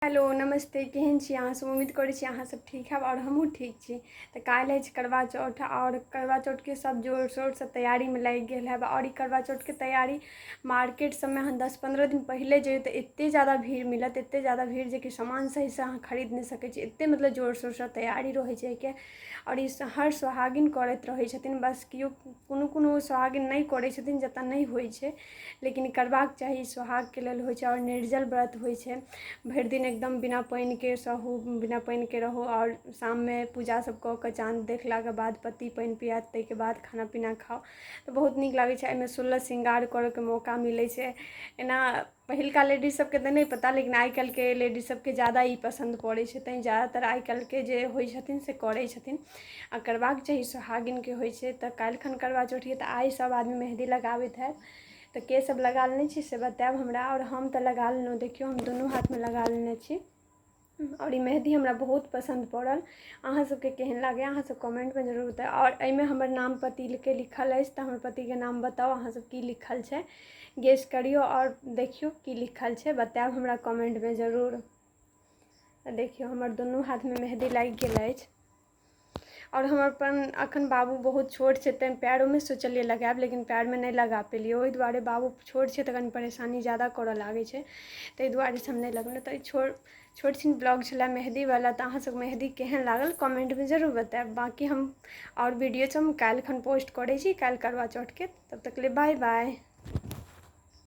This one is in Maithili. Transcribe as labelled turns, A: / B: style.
A: हेलो नमस्ते, केहन छी अहाँ सब? उम्मीद करै छी अहाँ सब ठीक हैब आओर हमहूँ ठीक छी। तऽ काल्हि अछि करवा चौथ आओर करवा चौथके सब जोर शोरसँ तैयारीमे लागि गेल हैब। आओर ई करवा चौथके तैयारी मार्केट सबमे अहाँ 10-15 दिन पहिले जइयौ तऽ एते जादा भीड़ मिलत, एते जादा भीड़ जेकि सामान सहीसँ अहाँ खरीद नहि सकै छी, एते मतलब जोर शोरसँ तैयारी रहै छै एहिके। आओर ई हर सोहागिन करैत रहै छथिन, बस केओ कोनो कोनो सोहागिन नहि करै छथिन जतऽ नहि होइ छै, लेकिन करबाक चाही, सोहागके लेल होइ छै। आओर निर्जल व्रत होइ छै, भरि दिन एकदम बिना पानिके सहू, बिना पानिके रहू आओर शाममे पूजा सब कऽ कऽ चाँद देखलाके बाद पति पानि पिआयत, ताहिके बाद खाना पीना खाउ तऽ बहुत नीक लागै छै। एहिमे 16 श्रृंगार करैके मौका मिलै छै। एना पहिलका लेडीज सबके तऽ नहि पता, लेकिन आइ काल्हिके लेडीज सबके ज्यादा ई पसन्द पड़ै छै, तैँ ज्यादातर आइ काल्हिके जे होइ छथिन से करै छथिन आ करबाक चाही, सोहागिनके होइ छै। तऽ काल्हिखन करवा चौथ यऽ तऽ आइ सब आदमी मेहदी लगाबैत हैत, तऽ के सब लगा लेने छी से बतायब हमरा। आओर हम तऽ लगा लेलहुँ, देखियौ हम दुनू हाथमे लगा लेने छी आओर ई मेहदी हमरा बहुत पसन्द पड़ल। अहाँ सबके केहन लागैए अहाँ सब कमेन्टमे जरूर बताउ। आओर एहिमे हमर नाम पतिके लिखल अछि, तऽ हमर पतिके नाम बताउ अहाँ सब की लिखल छै, गेस करियौ आओर देखियौ की लिखल छै, बतायब हमरा कमेन्टमे जरूर। तऽ देखियौ हमर दुनू हाथमे मेहदी लागि गेल अछि। आओर हमर अपन अखन बाबू बहुत छोट छै, तैँ पएरोमे सोचलियै लगायब, लेकिन पएरमे नहि लगा पेलियै, ओहि दुआरे बाबू छोट छै तऽ कनि परेशानी ज्यादा करऽ लागै छै, ताहि दुआरे से हम नहि लगेलहुँ। तऽ ई छोट छिन ब्लॉग छलै मेहदीवला, तऽ अहाँ सबके मेहदी केहन लागल कमेन्टमे जरूर बतायब। बाँकी हम आओर वीडियो सब हम काल्हिखन पोस्ट करै छी, काल्हि करवा चौथके। तब तक लिए बाय बाय।